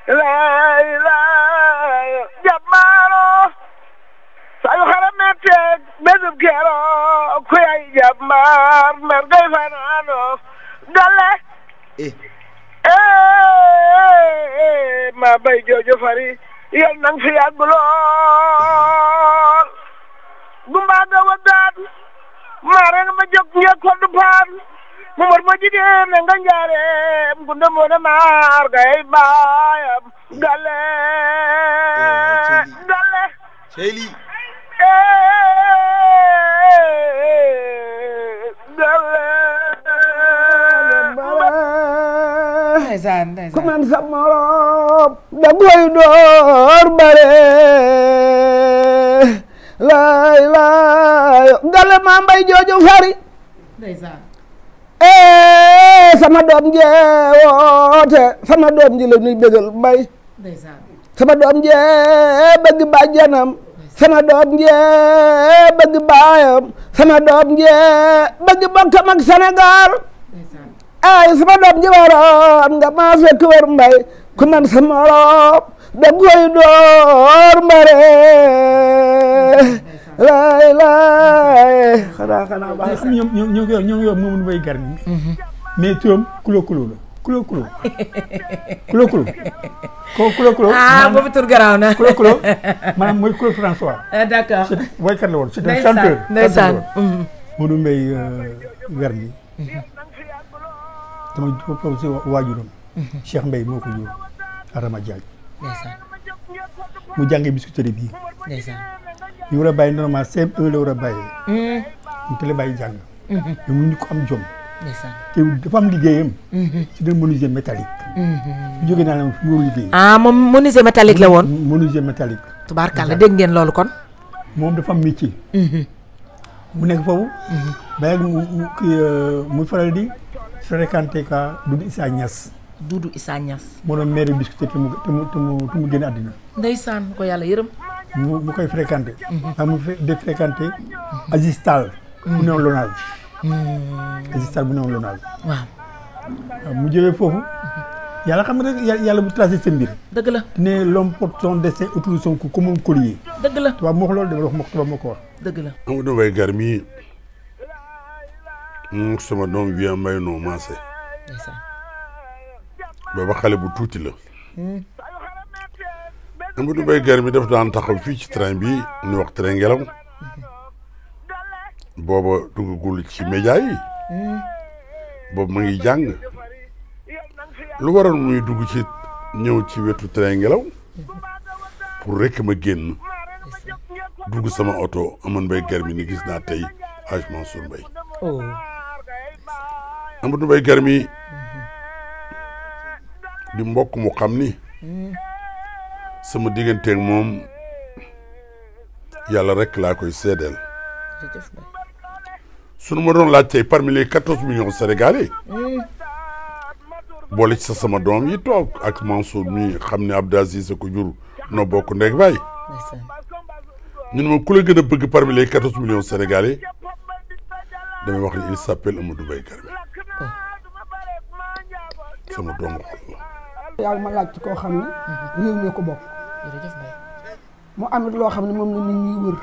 lay lay jàmmaaro sayu xaram metteeg bésub keroog ku yay jàmmaar mer gay fanaano galle ma bay joojo fari yal nang fi yàgg lool gumbaaga waggaat maa reng ma jóg njëkk koddu paan mu mor ma jigéen ne nga njaareem gunda moona maar gay baayam galle galle Seyli galle ndeysaan ndeysaan ku man sa morom da koy door bare lay lay galle ma mbay jooju fari ndeysaan sama doom jee woote sama doom ji la ñuy bégal mbay ndeysaan sama doom jee bëgg bàjjanam sama doom jee bëgg baayam sama doom jee bëgg bokkam ak Sénégal ndeysaan ay sama doom ji waroon nga maa fekk wër mbay ku man sa morom da koy door mbare lay lay xanaa baax ñoom ñoo ngi yor Mamadou Mbaye Garmi mais turam kulo la kulo ah boobu tur garaaw na kulo maanaam mooy Claude François d'accord waykat la woon c'est un chanteur ndeysaan Mamadou Mbaye Garmi dama ko si waajuram Cheikh Mbaye moo ko jur Arama Diagne ndeysaan mu jàngee biscuiterie bii ndeysaan ñu war a bàyyi normalement CM1 la war a bàyyee mu teel a bàyyi jàng mais mu nit ko am jom ndeysaan te dafa am liggéeyam ci den menuisier métallique jógee naa la mu liggéey ah moom menuisier métallique la woon menuisier métallique tubaarkàlla dégg ngeen loolu kon moom dafa am métier mu nekk foofu ba muy faral di fréquenté ka Doudou Issa Niass Doudou Issa Niass moo doon maire biscuiterie te mu génn àddina ndeysaan ko yàlla yërëm mu koy fréquenté mu de fréquenté Aziz Tall bu newoon Lonase Aziz Tall bu newoon Lonase waaw mu jógee foofu yàlla xam nga rek yàlla bu tracé seen mbir dëgg la ne l'homme porte son destin autour de son cou comme un collier dëgg la tubaab moo ko loolu dama wax ma tubaab moo ko wax dëgg la Amadou Mbaye Garmi sama doom vieux mbay noo maase ndeysaan booba xale bu tuuti la Amadou Mbaye Garmi daf daan taxaw fii ci train bi ñu wax train ngelaw booba duggagul ci média yi boobu ma ngi jàng lu waroon muy dugg ci ñëw ci wetu train ngelaw pour rek ma génn dugg sama oto Amadou Mbaye Garmi ni gis naa tey Hadj Mansour Mbaye oh Amadou Mbaye Garmi di mbokk mu xam ni sama digganteeg moom yàlla rek laa koy seedeel sunu ma doon laaj tey parmi les 14 millions sénégalais boole ci sa sama doom yi toog ak Mansour mi xam ne Abdou Aziz ko jur noo bokk ndeg baay ñu ne ma ku la gën a bëgg parmi les 14 millions sénégalais damay wax ni il s'appelle Amadou Mbaye Garmi sama doomu xol la. yàlla ma laaj ci koo xam ne réew mi ko bokk mu amit loo xam ne moom la nit ñuy wër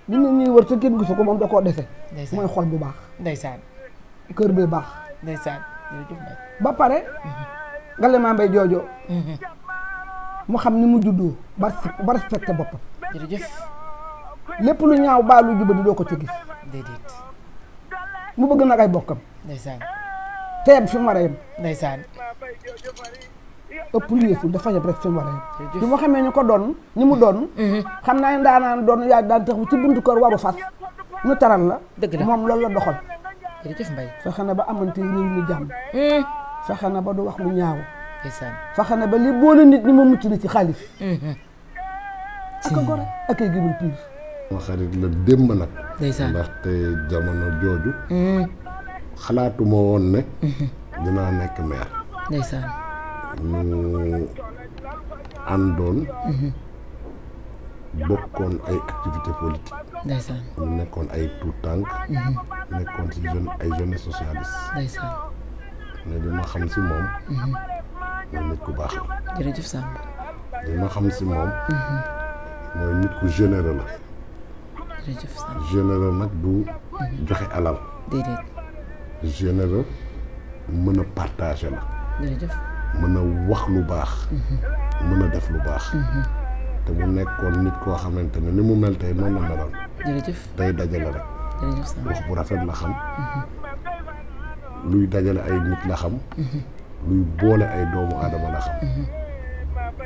nit ñuy wër te kenn gisu ko moom da koo dese mooy xol bu baax ndeysaan kër bee baax ndeysaan ba pare Galle Ma Mbaye joojo mu xam ni mu juddoo ba respecté boppam jërëjëf lépp lu ñaaw baa lu jubadi doo ko ci gis déedéet mu bëgg nag ay bokkam ndeysaan te yem fi mu war a yem ndeysaan ëpp lu yëfu dafa yem rek fi mu war a yem bi mu xamee ñu ko doon ñi mu doon xam naa ne daanaan doon yaa daan tax ci buntu kër waru fas ñu taral la dëgg la moom loolu la doxal jërëjëf Mbaye fexe na ba amante réew mi jàmm fexe na ba du wax lu ñaaw ndeysaan fexe na ba li boole nit ñi ma mucc na ci xaalis ak a gore ak ay gibul piir ma xarit la démb nag ndeysaan ndaxte jamono jooju xalaatuma woon ne dinaa nekk maire ndeysaan ñu àndoon bokkoon ay activité politique ndeysaan ñu nekkoon ay tout tànk nekkoon ci ay jeunesse socialiste ndeysaan ne li ma xam si moom moom nit ku baax la jërëjëf Samb. li ma xam si moom. mooy nit ku généreux la. jërëjëf Samb. généreux nag du joxe alal. déedéet. généreux mën a partager la. jërëjëf. mën a wax lu baax. mën a def lu baax. te mu nekkoon nit koo xamante ne ni mu mel tey noonu la meloon. jërëjëf. day dajale rek. jërëjëf Samb. wax bu rafet la xam. luy dajale ay nit la xam. luy boole ay doomu aadama la xam.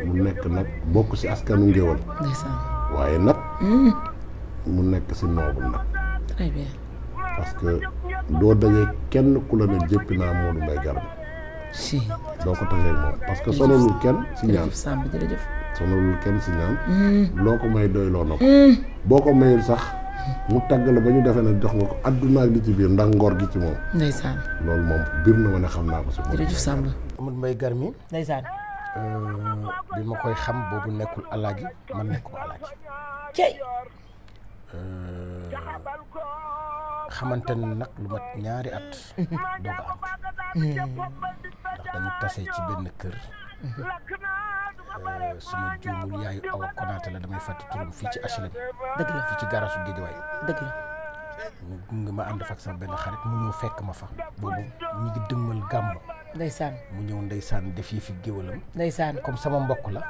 mu nekk nag bokk ci askanu ngéwal. ndeysaan. waaye nag. mu nekk ci noobul nag. très bien. parce que doo dajee kenn ku la ne jéppi naa Modou Mbaye Garmi. si. doo ko tasee moom parce que sonalul kenn ci ñaan. jërëjëf Samb jërëjëf. sonalul kenn ci ñaan. loo ko may doyloo na ko. boo ko mayul sax mu tàgg la ba ñu defee ne jox nga ko àdduna ak li ci biir ndax ngor gi ci moom. ndeysaan. loolu moom biir na ma ne xam naa ko ci moom. jërëjëf Samb. Modou Mbaye Garmi ndeysaan. bi ma koy xam boobu nekkul alaaji man nekkul alaaji. cey. xamante ne nag lu mat ñaari at. doog a ànd. ndax dañu tase ci benn kër. suma juumul yaayu Awa Konaté la damay fàtte turam fii ci HLM. dëgg la. fii ci garasu Guédiawaye. dëgg la. ñu gunge ma ànd fa ak sama benn xarit mu ñëw fekk ma fa. boobu ñu ngi dëgmal gàmmu. ndeysaan. mu ñëw ndeysaan def yi fi géwalam. ndeysaan. comme sama mbokk la.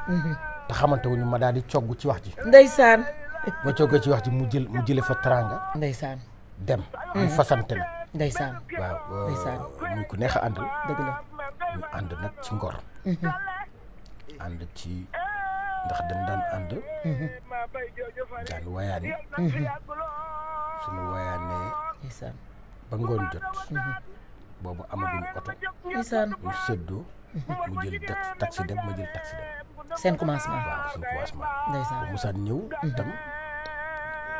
te xamante wuñu ma daal di cogg ci wax ji. ndeysaan. ma coggee ci wax ji mu jële fa teraanga. ndeysaan. dem. ñu fasante na. ndeysaan. waaw ndeysaan. muy ku neex a àndal. dëgg la. ñu ànd nag ci ngor. ànd ci ndax dañ daan ànd. daan wayaani. suñu wayaanee ndeysaan. ba ngoon jot. boobu amaguñu oto. ndeysaan. ñu séddoo. mu jël taxi dem ma jël taxi dem. seen commencement. waaw suñu commencement. ndeysaan. bu musaan ñëw itam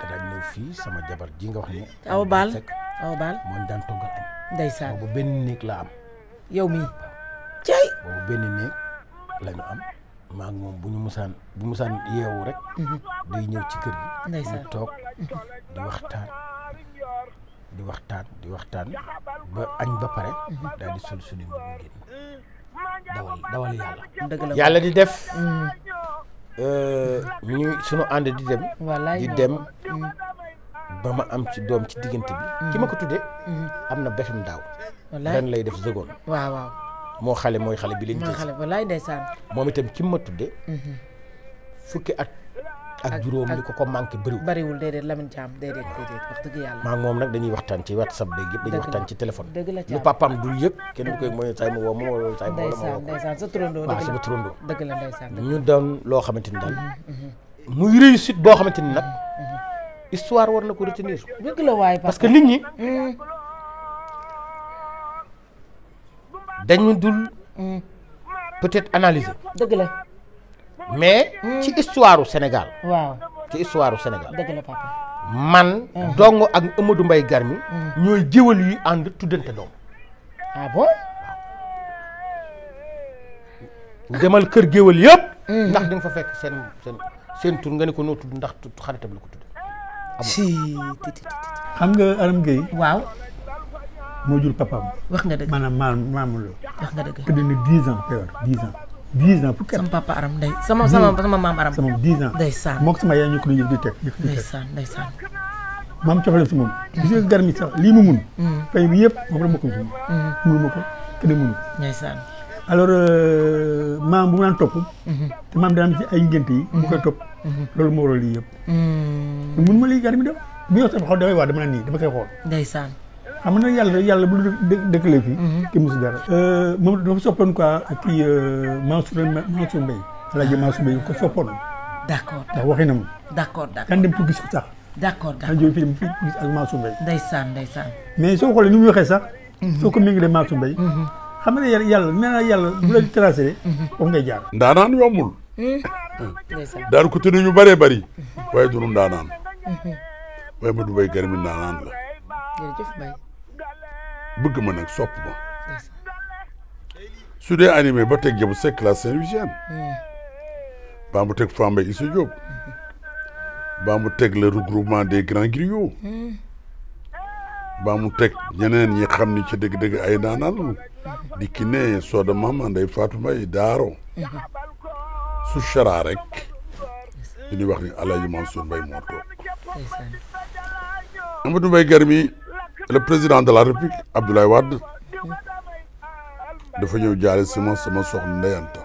da daan ñëw fii sama jabar ji nga wax ni. aw baal aw baal. moo ñu daan toggal añ. ndeysaan. boobu benn néeg la am. yow mii. cey. boobu benn néeg la ñu am. maa ngi moom bu musaan yeewu rek. day ñëw ci kër gi. ndeysaan. ñu toog di waxtaan ba añ ba pare. daal di sol suñu mbubu génn. dawal yàlla. dëgg la. yàlla di def. ñu sunu ànd di dem. wallaay di dem. ba ma am ci doom ci diggante bi. ki ma ko tuddee. am na befim daaw. wallaay ren lay def seconde. waaw waaw. mooy xale bi leen mooy gis. xale wallaay ndeysaan. moom itam ki ma tuddee. fukki at ak juróom li ko manqué bëriwul. bariwul déedéet Lamine Thiam déedéet wax dëgg yàlla. maa ngi moom nag dañuy waxtaan ci WhatsApp beeg yëpp dañuy waxtaan ci téléphone. dëgg la lu papaam dul yëpp kenn du koy mooy saay ma woo ma wala saay ma woo ndeysaan ndeysaan sa turandoo. waaw sama turandoo. dëgg la ndeysaan. ñu doon loo xamante ni daal. muy réussite boo xamante ni nag. histoire war na ko retenir. dëgg la waaye parce que nit ñi. dañu dul. peut-être analyser. dëgg la. mais ci histoire u Sénégal. waaw ci histoire u Sénégal. dëgg la papa. man. Dongo ak Amadou Mbaye Garmi. ñooy géwël yi ànd tuddante doom. ah bon. demal kër géwël yëpp. ndax di nga fa fekk seen tur nga ne ko noo tudd ndax xaritam la ko tudd. si. xam nga Aram Gueye waaw. moo jur papaam. wax nga dëgg. maanaam maamu la. wax nga dëgg. tëdd na 10 ans période 10 ans fukki at. sama papa Aram ndey sama maam Aram. sama 10 ans. ndeysaan. moog sama yaay ñu ko doon yëf di teg. ndeysaan. maam cofale si moom. gis nga Garmi sax lii mu mun. fay bi yëpp moom rek ma ko mun. munu ma ko kenn munu. ndeysaan. alors maam bu mu naan topp. te maam daan ci ay ngénte yi. bu koy topp. loolu moo waral lii yëpp. mun ma lii Garmi def bu ñu wax sama xol damay wax dama naan nii dama koy xool. ndeysaan. xam nga yàlla bu dëkkalee fii. kenn musu dara. moom dafa soppoon quoi kii Mansour Mbaye. Alaaji Mansour Mbaye ko soppoon. d'accord ndax waxinam. d'accord daan dem pour gis ko sax. d'accord daan jógee fii dem fii gis ak Mansour Mbaye. ndeysaan. mais soo xoolee ni mu waxee sax. soo ko méngalee Mansour Mbaye. xam nga yàlla nee naa yàlla bu la tracé foofu ngay jaar. ndaanaan yombul. ndeysaan. daan ko tudd ñu bëree bëri. waaye du nu ndaanaan. waaye Modou Mbaye Garmi ndaanaan la. jërëjëf Mbaye. bëgg ma nag sopp ma. su dee animé ba teg Jabu Seck la Saint-Louisienne. baa mu teg Fambaye Issa Diop. baa mu teg le regroupement des grands griots. baa mu teg ñeneen ñi xam ni ci dëgg-dëgg ay ndaanaan lu di Kiné Soda Mama Ndeye Fatou Mbaye Daaro su chara rek dañuy wax ni Alaaji Mansour Mbaye moo toog ndeysaan Amadou Mbaye Garmi le président de la République Abdoulaye Wade dafa ñëw jaale sama soxna Ndeyanta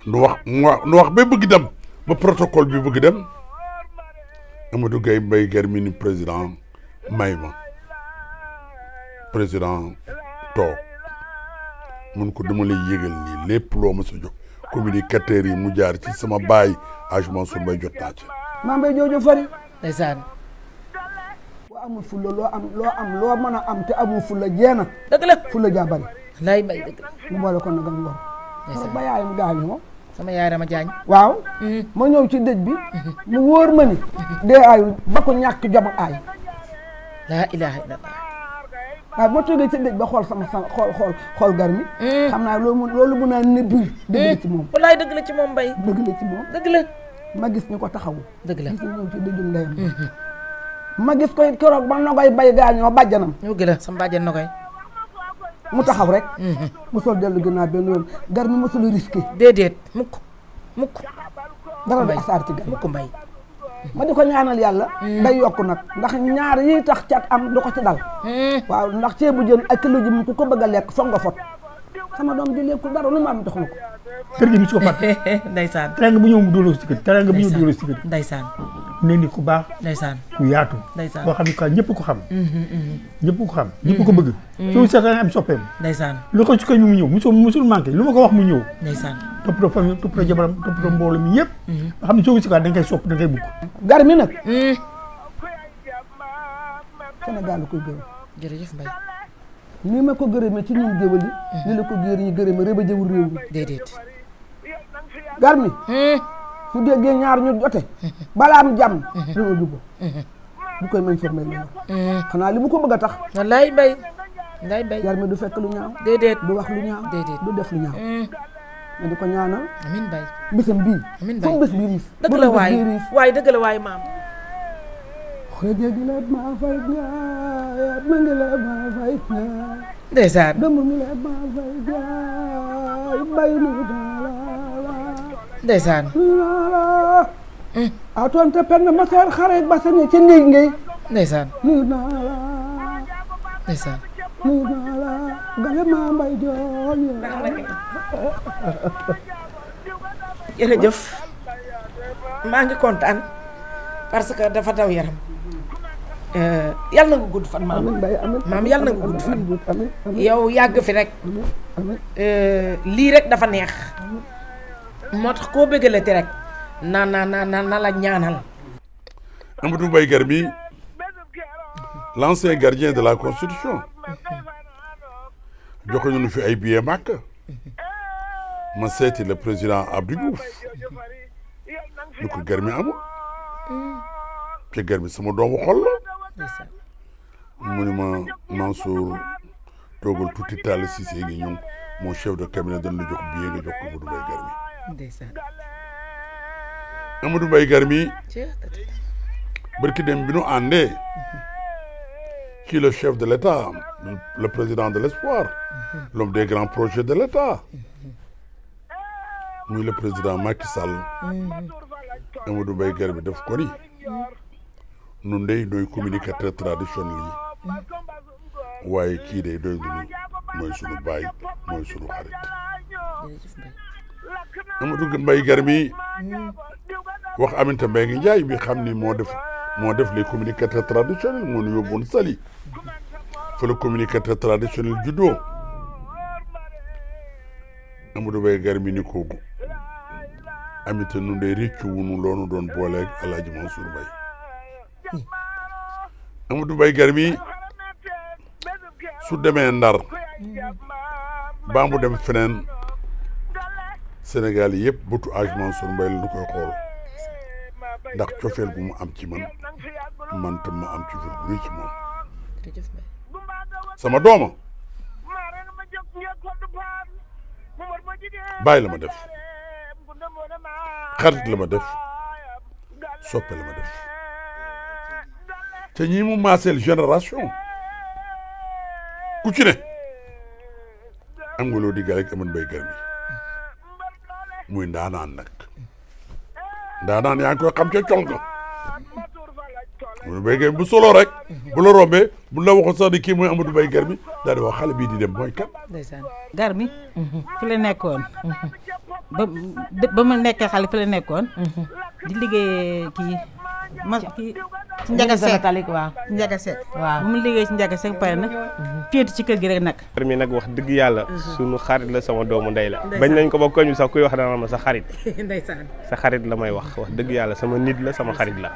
nu wax ba bëgg dem ba protocole bi bëgg dem Amadou Mbaye Garmi ni président may ma président toog mun ko dama lay yëgal nii lépp loo ma sa jox communicateurs yi mu jaar ci sama baay Hadj Mansour Mbaye jot naa ci. maa mbay jooju fari. ndeysaan boo amul fulla loo mën a am te amul fulla jeena. dëgg la fulla jaa bari. lay bay dëgg la. mu boole ko nag ak ngor. ndeysaan ba yaayam gaañu ma. sama yaay Rama Jaañ. waaw. ma ñëw ci dëj bi. mu wóor ma ni. dee aayul ba ko ñàkk jom aay. laa ilaaha illallah. waaw ma toogee ci dëj ba xool xool Garmi. xam naa loolu mun naa ne biir. dëgg la ci moom. wallaay dëgg la ci moom Mbaye. dëgg la ci moom. dëgg la. ma gis ñu ko taxawu. dëgg la gis ñu ñëw ci dëjum ndeyam. ma gis ko it keroog ba Nogoy Bay gaañoo bàjjanam. ñu gën a sama bàjjan Nogoy. mu taxaw rek. mosul dellu ginnaaw benn yoon Garmi mosul risqué. déedéet mukk. dara du asaar ci Garmi mukk Mbaye. ma di ko ñaanal yàlla. day yokk nag ndax ñaar yi tax cat am du ko ci dal. waaw ndax ceebu jën ak kilo ji mu ku ko bëgg a lekk foog nga fot. sama doom di lekk dara lu ma am jox na ko. kër gi musu ko fàtte. ndeysaan teranga bu ñëw mu dóoloo si kër teranga bu ñëw dóoloo si kër. ndeysaan ne ni ku baax. ndeysaan ku yaatu. ndeysaan boo xam ne quoi ñëpp ko xam. ñëpp ko xam. ñëpp ko bëgg. soo seetaan am soppeem. ndeysaan lu ko ci koñ mu ñëw musul manqué lu ma ko wax mu ñëw. ndeysaan toppatoo famille toppatoo jabaram toppatoo mbooloo mi yëpp. nga xam ne soo ko si quoi da nga koy sopp da nga koy bugg. Garmi nag. Sénégal la koy gërëm. jërëjëf Mbaye. nii ma ko gërëmee ci ñun géwël yi. ni la ko géer ñi gërëmee réba jëwul réew mi. déedéet. Garmi. su déggee ñaar ñu jote. balaa am jàmm. dama jubbo. du koy mën formé loolu. xanaa li mu ko bëgg a tax. wallaay Mbaye. wallaay Mbaye. Garmi du fekk lu ñaaw. déedéet. du wax lu ñaaw. déedéet. du def lu ñaaw. ma di ko ñaanal. amiin Mbaye. bisam bii. amiin fu Mbaye. mu bés bii riif. dëgg la waay dëgg la waay maam. xëjëg la ma fay ñaay ma ngi la ma fay ñaay. ndeysaan. dama ngi la ma fay ñaay bay nu daala. ndeysaan. a tonte penn ma seer xare ba sene ca néeg ngay. ndeysaan. nuyu naa la. ndeysaan. nuyu naa la gale ma mbay jooy. jërëjëf maa ngi kontaan parce que dafa daw yaram yàlla na nga gudd fan maam maam yàlla na nga gudd fan yow yàgg fi rek lii rek dafa neex moo tax koo bëggalati rek na la ñaanal. Amadou Mbaye Garmi l'ancien gardien de la Constitution joxe ñu fi ay billets Makka ma seeti le président Abdou Diouf ñu ko Garmi amul te Garmi sama doomu xol la mu ne ma Mansour toogal tuuti Talla Cissé ngi ñëw mon chef de cabinet dañ la jox billet nga jox ko Amadou Mbaye Garmi. ndeysaan. Amadou Mbaye Garmi barki dem bi nu àndee kii le chef de l'État le président de l'espoir l'homme des grands projets de l'État muy le président Macky Sall Amadou Mbaye Garmi daf ko ni nun dey doy communicateur traditionnel yi waaye kii day doy nañu mooy sunu baay mooy sunu xarit Amadou Mbaye Garmi wax Aminata Mbengue Ndiaye bi xam ni moo def les communicateurs traditionnels moo ñu yóbboon Saly fa le communicateur traditionnel juddoo Amadou Mbaye Garmi ni ko Aminata nun day réccu wunu loonu doon booleeg Alaaji Mansour Mbaye Amadou Mbaye Garmi su demee Ndar baa mu dem feneen Sénégal yëpp bëtu Hadj Mansour Mbaye la ñu koy xool ndax cofeel gu mu am ci man tam ma am cofeel gu rëy ci moom sama dooma bàyyi la ma def xarit la ma def soppe la ma def te ñi mu maaseel génération ku ci ne am nga loo diggal ak Amadou Mbaye Garmi muy ndaanaan nag ndaanaan yaa ngi koy xam ca conk mu béykee bu solo rek bu la rombee bu la waxoon sax ni kii mooy Amadou Mbaye Garmi daal di wax xale bii di dem mooy kat ndeysaan Garmi fi la nekkoon ba mu nekkee xale fi la nekkoon di liggéey kii ci Njaga Seck waaw Njaga Seck waaw bu mu liggéey ci Njaga Seck pare nag féetu ci kër gi rek nag Garmi nag wax dëgg yàlla suñu xarit la sama doomu ndey la bañ nañ ko ba koñ bi sax kuy wax dana ma sa xarit ndeysaan sa xarit la may wax dëgg yàlla sama nit la sama xarit la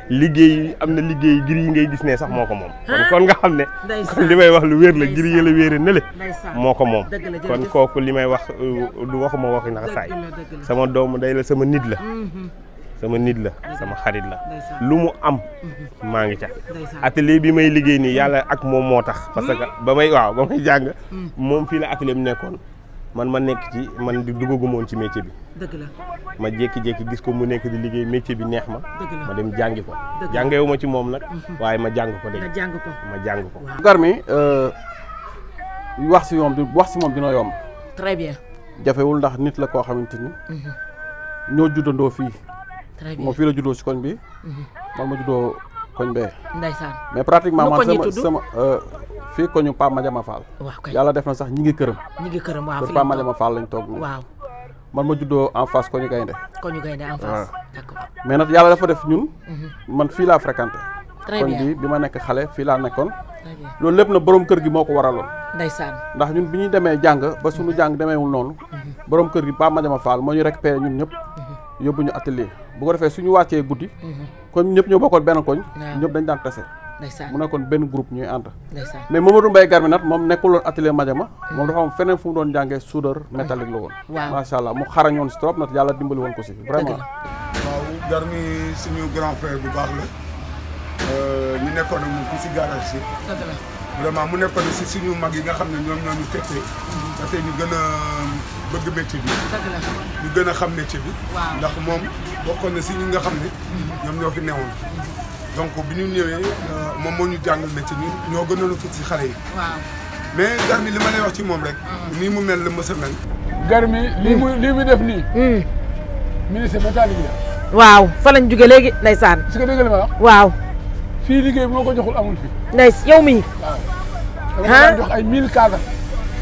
liggéey am na liggéey gir yi ngay gis ne sax moo ko moom kon nga xam ne kon li may wax lu wér la gir yi la wéere ne le moo ko moom kon kooku li may wax du waxuma waxi naka saay sama doomu ndey la sama nit la sama nit la sama xarit la lu mu am maa ngi ca atelier bi may liggéey nii yàlla ak moom moo tax parce que ba may jàng moom fii la atelier bi nekkoon man ma nekk ci man di duggagumoon ci métier bi dëgg la ma jékki-jékki gis ko mu nekk di liggéey métier bi neex ma ma dem jàngi ko jàngewu ma ci moom nag waaye ma jàng ko de ma jàng ko Garmi wax si moom dina yomb très bien jafewul ndax nit la koo xamante ni ñoo juddandoo fii moom fii la juddoo si koñ bi man ma juddoo koñ bee ndeysaan mais pratiquement man sama fii koñu Pape Madiama Fall yàlla def na sax ñi ngi këram waaw Pape Madiama Fall lañ toog nii waaw man ma juddoo en face koñu gaynde en face d'accord mais nag yàlla dafa def ñun man fii laa fréquenté très koñ bien bi ma nekk xale fii laa nekkoon loolu lépp na borom kër gi moo ko waraloon ndeysaan ndax ñun bi ñuy demee jàng ba suñu jàng demeewul noonu borom kër gi Pape Madiama Fall moo ñu récupéré ñun ñëpp yóbbu ñu atelier bu ko defee suñu wàccee guddi comme ñëpp ñoo bokkoon benn koñ ñëpp dañ daan tase mu nekkoon benn groupe ñuy ànd mais Mamadou Mbaye Garmi nag moom nekkuloon atelier Madiama moom dafa am feneen fu mu doon jàngee soudeur métallique la woon macha allah mu xarañoon si trop nag yàlla dimbali woon ko si vraiment waaw Garmi suñu grand frère bu baax la ñu nekkoon ak moom fii si garage si vraiment mu nekkoon si suñu mag yi nga xam ne ñoom ñoo ñu fekkee ba tey ñu gën a bëgg métier bi ñu gën a xam métier bi ndax moom bokkoon na si ñi nga xam ne ñoom ñoo fi newoon donc bi ñu ñëwee moom moo ñu jàngal métier ñun ñoo gënoon a tuuti si xale yi mais Garmi li ma lay wax ci moom rek nii mu mel la mës a mel Garmi lii muy def nii ministre métallique la waaw fa lañ jóge léegi ndeysaan est-ce que dégg nga li ma wax waaw fii liggéey bi moo ko joxul amul fii ndeys yow mii waaw dama jox ay 1000 cadres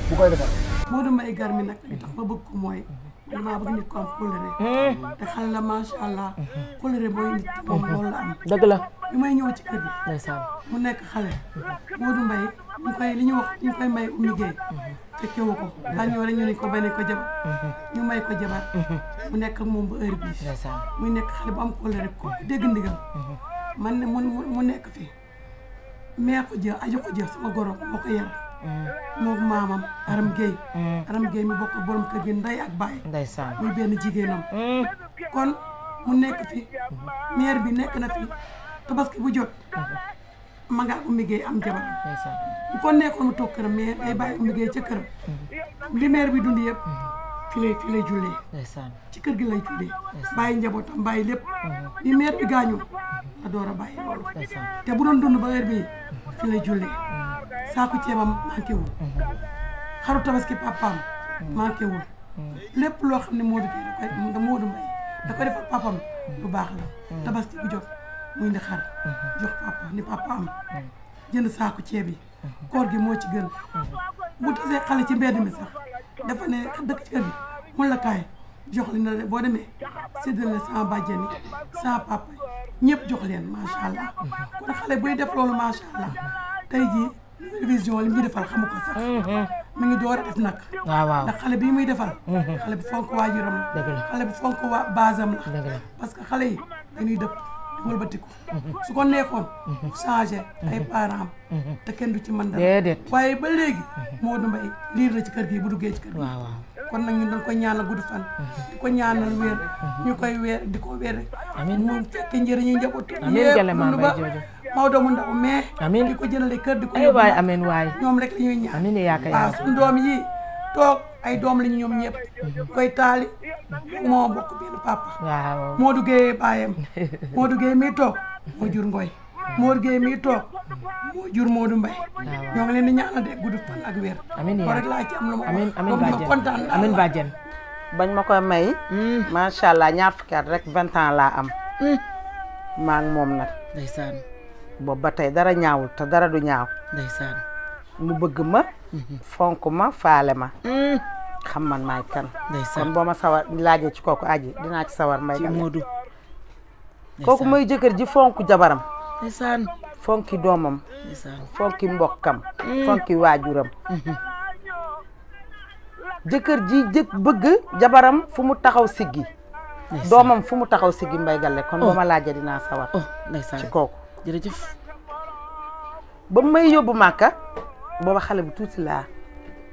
bu koy defar Modou Mbaye Garmi nag li tax ma bëgg ko mooy damaa bëgg nit ko am kóllëre te xale la macha allah kóllëre mooy nit moom loolu la am dëgg la bi may ñëw ci kër gi ndeysaan mu nekk xale Modou Mbaye ñu koy li ñu wax ñu koy may Oumy Gueye fekkewu ko daa ñëw rek ñu ne ko benn ko jabar ñu may ko jabar mu nekk ak moom ba heure bii muy nekk xale bu am kóllëre ko dégg ndigal man ne mu nekk fi mais ko jë aju ko jë sama goro moo ko yar moom maamam Aram Gueye mi bokk borom kër gi ndey ak baay ndeysaan muy benn jigéenam kon mu nekk fi maire bi nekk na fi tabaski bu jot ma nga Oumy Gueye am jabar bu ko nekkoon mu toog këram mais day bàyyi Oumy Gueye ca këram li maire bi dund yëpp fi lay jullee ci kër gi lay jullee bàyyi njabootam bàyyi lépp li maire bi gaañoo la door a bàyyi loolu te bu doon dund ba heure bii fi lay jullee saako ceebam manqué wul xaru tabaski papaam manqué wul lépp loo xam ne Modou Gueye Modou Mbaye da koy defal papam lu baax la tabaski bu jot muy ndi xar jox papa ni papa am jënd saako ceeb yi koor gi moo ci gën bu tasee xale ci mbedd mi sax dafa ne dëkk ci kër gi mun la kaay jox li na boo demee séddale sama bàjjen yi sama papa ñëpp jox leen macha allah kon xale buy def loolu macha allah tey jii télévision li muy defal xamu ko sax mi ngi door a def nag waaw ndax xale bii muy defal xale bu fonk waajuram la xale bu fonk basam la parce que xale yi dañuy dëpp di wëlbatiku su ko nekkoon changé ay parents te kenn du ci mën dara waaye ba léegi Modou Mbaye liir la ci kër gi bu duggee ci kër gi kon nag ñun dañ koy ñaanal gudd fan di ko ñaanal wér ñu koy weer di ko weer mu fekke njëriñu njabootu yëpp ba Maodo mu ndaw mais di ko jëlale kër di ko yóbbu waay ñoom rek la ñuy ñaan waaw suñu doom yi toog ay doom lañu ñoom ñëpp koy taali moo bokk benn papa Modou Gueye baayam Modou Gueye mii toog moo jur Ngoy Modou Gueye mii toog moo jur Modou Mbaye ñoo ngi leen di ñaanal de gudd fan ak wér ko rek laa ci am lu ma wax kontaan amiin bàjjen bañ ma koy may macha allah ñaar fukki at rek 20 ans laa am maa ngi moom nag ndeysaan boobu ba tey dara ñaawul te dara du ñaaw ndeysaan mu bëgg ma fonk ma faale ma xam man maay kan kon boo ma sawar laajee ci kooku aji dinaa ci sawar Mbaye Galle ci Modou kooku mooy jëkkër ji fonk jabaram ndeysaan fonki doomam ndeysaan fonki mbokkam fonki waajuram jëkkër ji bëgg jabaram fu mu taxaw siggi doomam fu mu taxaw siggi Mbaye Galle kon boo ma laajee dinaa sawar ndeysaan ci kooku jërëjëf ba may yóbbu màkka booba xale bu tuuti laa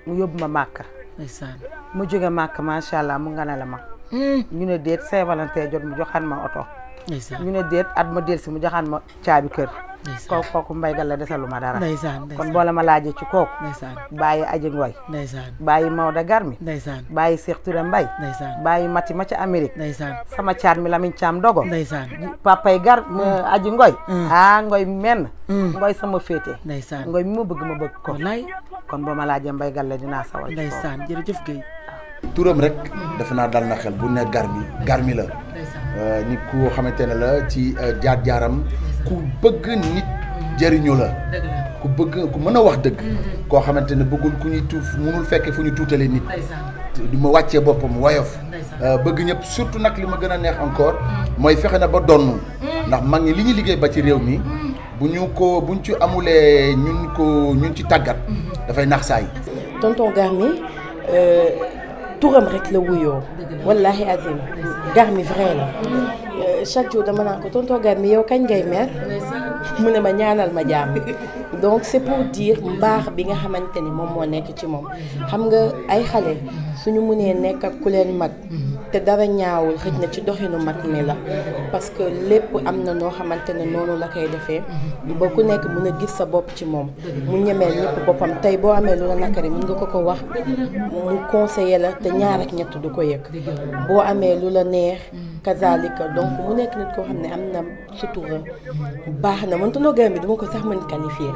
mu yóbbu ma màkka ndeysaan mu jóge màkka macha allah mu nga ne la ma ñu ne déet Saint-Valentin jot mu joxaan ma oto ñu ne déet at ma del si mu joxaan ma caabi kër kooku Mbaye Galle desalu ma dara kon boo la ma laajee ci kooku bàyyi Aji Ngoy bàyyi Maodo Garmi bàyyi Cheikh Touré Mbaye bàyyi Mati ma ca Amérique sama caat mi Lamine Thiam Dogo papay Aji Ngoy Ngoy menn Ngoy sama féete Ngoy mi ma bëgg ko kon boo ma laajee Mbaye Galle dinaa sawal ndeysaan jërëjëf Guèye turam rek defe naa dal na xel bu ne Garmi la nit ku xamante ne la ci jaar-jaaram ku bëgg nit jëriñu la ku mën a wax dëgg koo xamante ne bëggul ku ñuy tuuf munul fekke fu ñu tuutalee nit di ma wàccee boppam woyof bëgg ñëpp surtout nag li ma gën a neex encore mooy fexe na ba donn ndax mag ñi li ñu liggéey ba ci réew mi buñ ci amulee ñun ci tàggat dafay nax saay tonton Garmi turam rek la wuyoo wallahi azim Garmi vrai la chaque jour dama naan ko tonton Garmi yow kañ ngay mer mu ne ma ñaanal ma jàmm donc c'est pour dire mbaax bi nga xamante ni moom moo nekk ci moom xam nga ay xale suñu mënee nekk ak ku leen mag te dara ñaawul xëj na ci doxinu mag mi la parce que lépp am na noo xamante ne noonu la koy defee ba ku nekk mën a gis sa bopp ci moom mu ñemeel ñëpp boppam tey boo amee lu la nakari mën nga ko wax mu conseiller la te ñaar ak ñett du ko yëg boo amee lu la neex kazalika donc mu nekk nit koo xam ne am na sutura baax na man tonton Garmi duma ko sax mën qualifier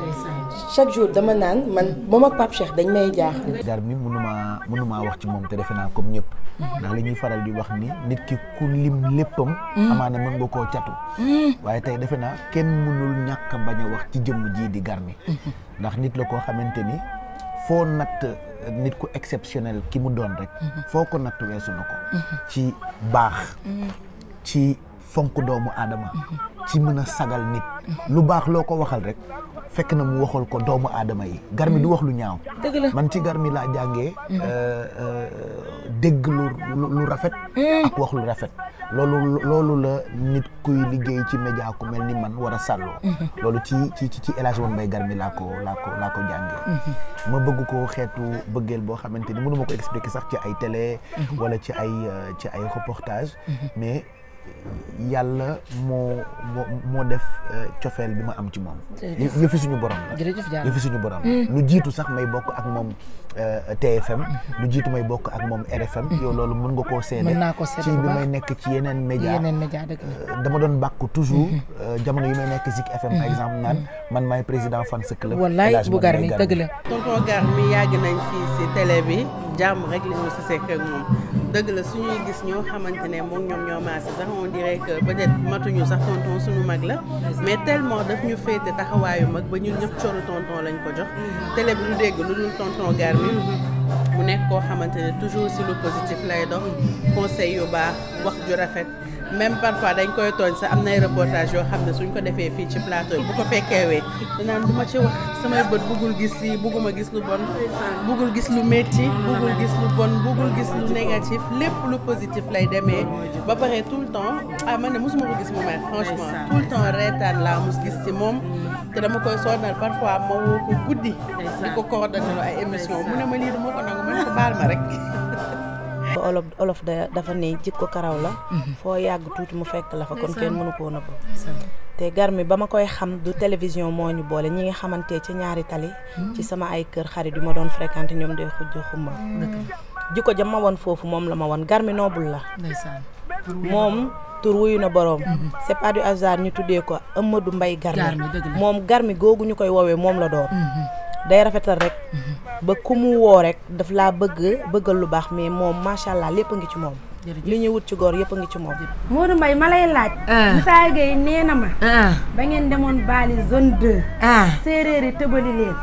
chaque jour dama naan man moom ak Pape Cheikh dañ may jaaxal. Garmi mënumaa wax ci moom te defe naa comme ñëpp ndax li ñuy faral di wax ni nit ki ku lim léppam amaana mën nga koo catu waaye tey defe naa kenn mënul ñàkk a bañ a wax ci jëmm jii di Garmi ndax nit la koo xamante ni foo natt nit ku exceptionnel ki mu doon rek foo ko natt weesu na ko ci baax ci fonk doomu aadama ci mën a sagal nit lu baax loo ko waxal rek fekk na mu waxal ko doomu aadama yi Garmi du wax lu ñaaw man ci Garmi laa jàngee dégg lu rafet ak wax lu rafet loolu la nit kuy liggéey ci média ku mel ni man war a sàlloo loolu ci El Hadj Mbaye Garmi laa ko jàngee ma bëgg ko xeetu bëggeel boo xamante ni mënu ma ko expliquer sax ci ay télé wala ci ay reportage mais yàlla moo def cofeel bi ma am ci moom yëfi suñu borom la yëfi suñu borom lu jiitu sax may bokk ak moom TFM lu jiitu may bokk ak moom RFM yow loolu mën nga koo seede ci bi may nekk ci yeneen média dama doon bàkku toujours jamono yi may nekk Zik FM par exemple naan man maay président fans club wallaay bu Garmi dëgg la tonton Garmi yàgg nañ fii si télé bi jàmm rek li ñu si sekk ak moom dëgg la suñuy gis ñoo xamante ne moom ñoom ñoo maase sax on dirait que peut-être matuñu sax tonton suñu mag la mais tellement daf ñu féete taxawaayu mag ba ñun ñëpp cooru tonton lañ ko jox télé bi lu dégg lu dul tonton Garmi mu nekk koo xamante ne toujours si lu positif lay dox conseil yu baax wax ju rafet même parfois dañ koy tooñ sax am nay reportage yoo xam ne suñ ko defee fii ci plateau bu ko fekkeewee danaan du ma ci wax samay bët buggul gis lii bugguma gis lu bon buggul gis lu métti buggul gis lu bon buggul gis lu négatif lépp lu positif lay demee ba pare tout le temps man ne mosuma ko gis mu mer franchement tout le temps reetaan laa mus gis ci moom te dama koy sonal parfois ma woo ko guddi di ko coordonné ay émission mu ne ma lii du ma ko nangu ma ne ko baal ma rek olof dafa ne jikko karaw la foo yàgg tuuti mu fekk la fa kon kenn mënu koo nëbb te Garmi ba ma koy xam du télévision moo ñu boole ñi nga xamante ci ñaari tali ci sama ay kër xarit yu ma doon fréquenté ñoom day xujj xumma jikko jam ma woon foofu moom la ma woon Garmi noobul la moom tur wuyu na boroom c'est pas du hasard ñu tuddee ko Amadou Mbaye Garmi moom Garmi googu ñu koy woowee moom la doon day rafetal rek ba ku mu woo rek daf laa bëggal lu baax mais moom macha allah lépp a ngi ci moom. li ñuy wut ci góor yëpp a ngi ci moom. Modou Mbaye ma lay laaj. Moussa Gueye nee na ma. ba ngeen demoon Bali zone 2. séeréer yi tëbali leen.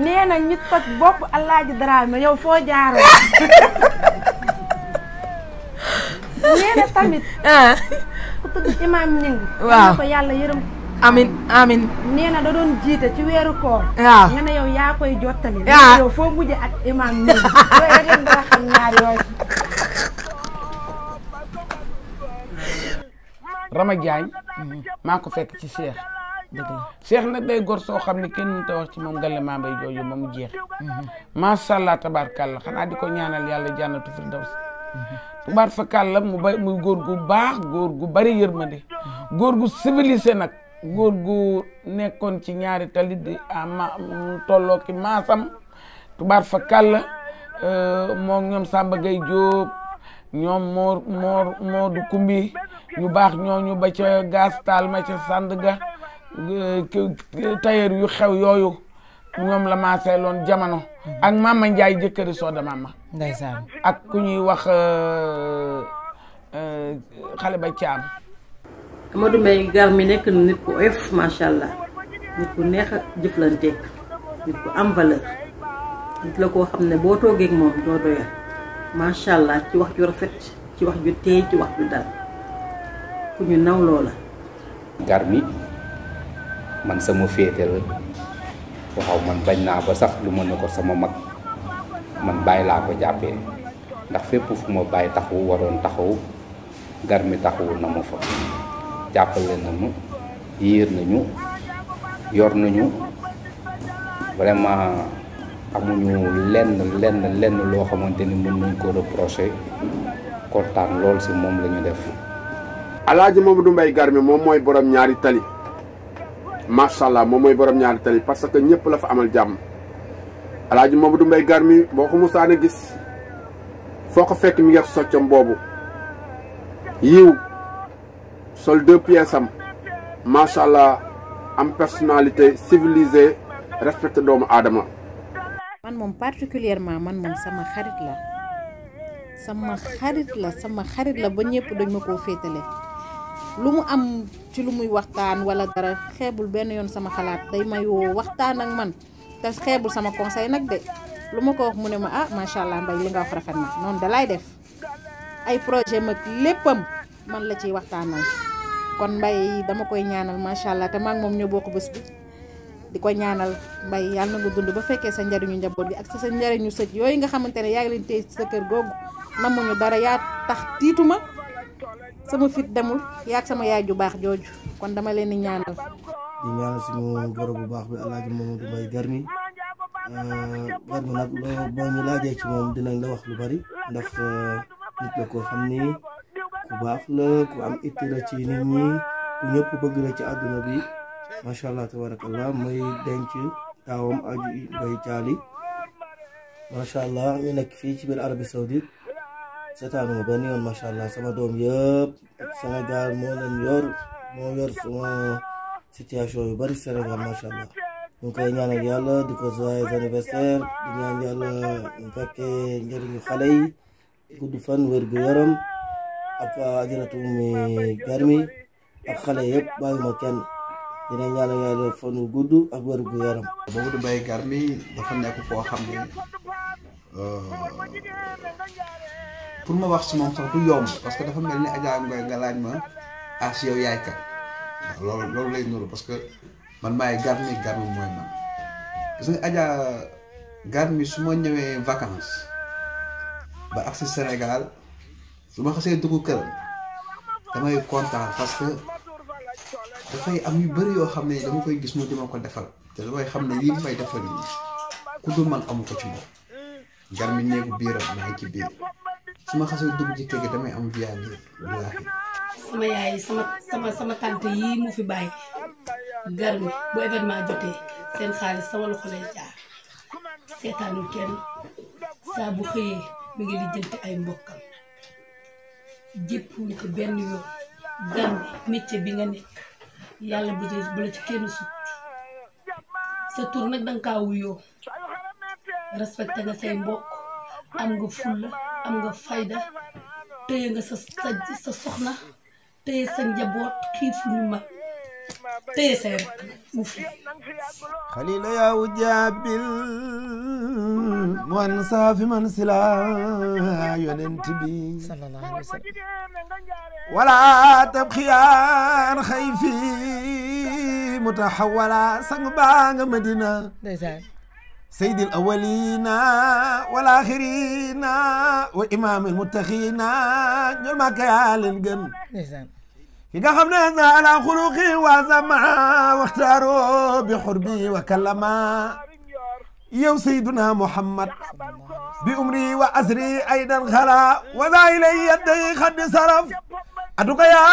nee na ñu toj bopp Alaaji Dramé yow foo jaaroo. nee na tamit. ku tudd Imaam Ñing. waaw ko yàlla yërëm. amin nee na da doon jiite ci weeru koor. waaw nga ne yow yaa koy jottali. waaw yow foo mujjee ak Imaam Ñing. yooyu rek ngeen dara xam ñaar yooyu. Rama Diagne maa ko fekk ci Cheikh. dëgg la Cheikh nag day gor soo xam ne kenn mënut a wax ci moom Galle Mambay jooju ba mu jeex. macha allah tabaarkàlla xanaa di ko ñaanal yàlla jànnatu firdaws. tubaar fa kàlla muy góor gu baax góor gu bari yërmande. góor gu civilisé nag. góor gu nekkoon ci ñaari tali di tolloo ki maasam. tubaar fa kàlla moom ñoom Samba Gueye Diop ñoom Moodu Kumbi ñu baax ñooñu ba ca gas taal ma ca Sandaga tailleur yu xew yooyu ñoom la maaseeloon jamono ak Mama Ndiaye jëkkëri Soda Mama ndeysaan ak ku ñuy wax xale ba caam Amadou Mbaye Garmi nekk na nit ku oyof macha allah nit ku neex a jëflanteeg nit ku am valeur nit la koo xam ne boo toogee ak moom doo doyal macha allah ci wax ju rafet ci wax ju teey ci wax ju dal ku ñu naw loola. Garmi man sama féete la waxaw man bañ naa ba sax lu ma ne ko sama mag man bàyyi laa ko jàppee ndax fépp fu ma bàyyi taxawu waroon taxawu Garmi taxawu na ma fa jàppale na ma yiir nañu yor nañu vraiment amuñu lenn loo xamante ni mën nañ ko reprocher kontaan lool si moom la ñu def. Alaaji Mamadou Mbaye Garmi moom mooy borom ñaari tali macha allah moom mooy borom ñaari tali parce que ñëpp la fa amal jàmm Alaaji Mamadou Mbaye Garmi boo ko musaane gis foo ko fekk mi ngi soccam boobu yiw sol 2 pièces am macha allah am personnalité civilisée respecté doomu aadama. man moom particulièrement man moom sama xarit la ba ñëpp dañ ma koo féetale lu mu am ci lu muy waxtaan wala dara xeebul benn yoon sama xalaat day may woo waxtaan ak man te xeebul sama conseil nag de lu ma ko wax mu ne ma ah macha allah Mbaye li nga wax rafet na noonu da lay def ay projet mag léppam man la ciy waxtaanal kon Mbaye dama koy ñaanal macha allah te maa ngi moom ñoo bokk bés bi di ko ñaanal Mbaye yàlla na nga dund ba fekkee sa njariñu njaboot gi ak sa njariñu sët yooyu nga xamante ne yaa ngi leen téye sa kër googu namuñu dara yaa tax tiituma sama fit demul yaag sama yaay ju baax jooju kon dama leen di ñaanal. di ñaanal suñu goro bu baax bi Alaaji Mamadou Mbaye Garmi Garmi nag boo ñu laajee ci moom dinañ la wax lu bari ndax nit la koo xam ni ku baax la ku am itti la ci nit ñi ku ñëpp bëgg la ci àdduna bi macha allah tabarakallah muy denc taawam Aji Mbaye Thiali macha allah ñu nekk fii ci biir Arabie Saoudite seetaanu ma benn yoon macha allah sama doom yëpp Sénégal moo yor sama situation yu bari Sénégal macha allah ñu ngi koy ñaanal yàlla di ko joyeux anniversaire di ñaan yàlla ñu fekkee njëriñu xale yi gudd fan wér gu yaram ak Ajaratu Ummi Garmi ak xale yëpp bàyyuma kenn dina ñaanal yàlla fan wu gudd ak wér gu yaram. Mamadou Mbaye Garmi dafa nekk koo xam ne pour ma wax si moom sax du yomb parce que dafa mel ni Adja Ngoye nga laaj ma ah si yow yaay kat waaw loolu lay nuru parce que man maay Garmi Garmi mooy man gis nga Adja Garmi su ma ñëwee vacances ba agsi Sénégal su ma xasee dugg kër damay kontaan parce que dafay am yu bëri yoo xam ne dama koy gis mu dima ko defal te damay xam ne lii may defal yi ku dul man amu ko ci moom Garmi néegu biiram maa ngi ci biir su ma xasee dugg ci kër gi damay am viande wallaahi sama yaay sama tante yii mu fi bàyyi Garmi bu événement jotee seen xaalis sama loxo lay jaar seetaanul kenn saa bu xëyee mi ngi lijjanti ay mbokkam jéppuñ ko benn yoon Garmi métier bi nga nekk yàlla bu la ci kenn sut sa tur nag danga kaa wuyoo respecté nga say mbokk am nga fulla am nga fayda téye nga sa soxna téye sa njaboot xiifu ñu mag téye say rek mu fi xalila yaa wujaabil wan saafi man sila yonent bi sallallahu alayhi wa sallam wala tabxiyaan xayfi mutaxawala sang baa nga madina sayyidil awwalina wal axirina wa imaamil muttaqiina ñool maa ka yaa leen gën ki nga xam ne na ala xuluqi wa zama waxtaaro bi xurbi wa kallama yow sayyiduna muhammad bi umri wa asri aydan xala wa daa ilay yadday xad saraf atuka ya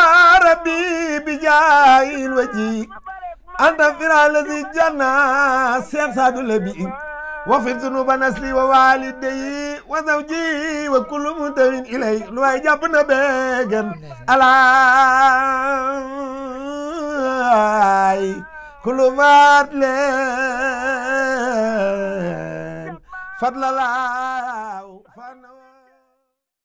rabbi bi jaayil waji anta fira lazi janna seex saadu labi wafir zunuba nasli wa walidayi wa zawji wa kullu muntawin ilay lu waay jàpp na beegen alaay kullu faat leen fadlalaaw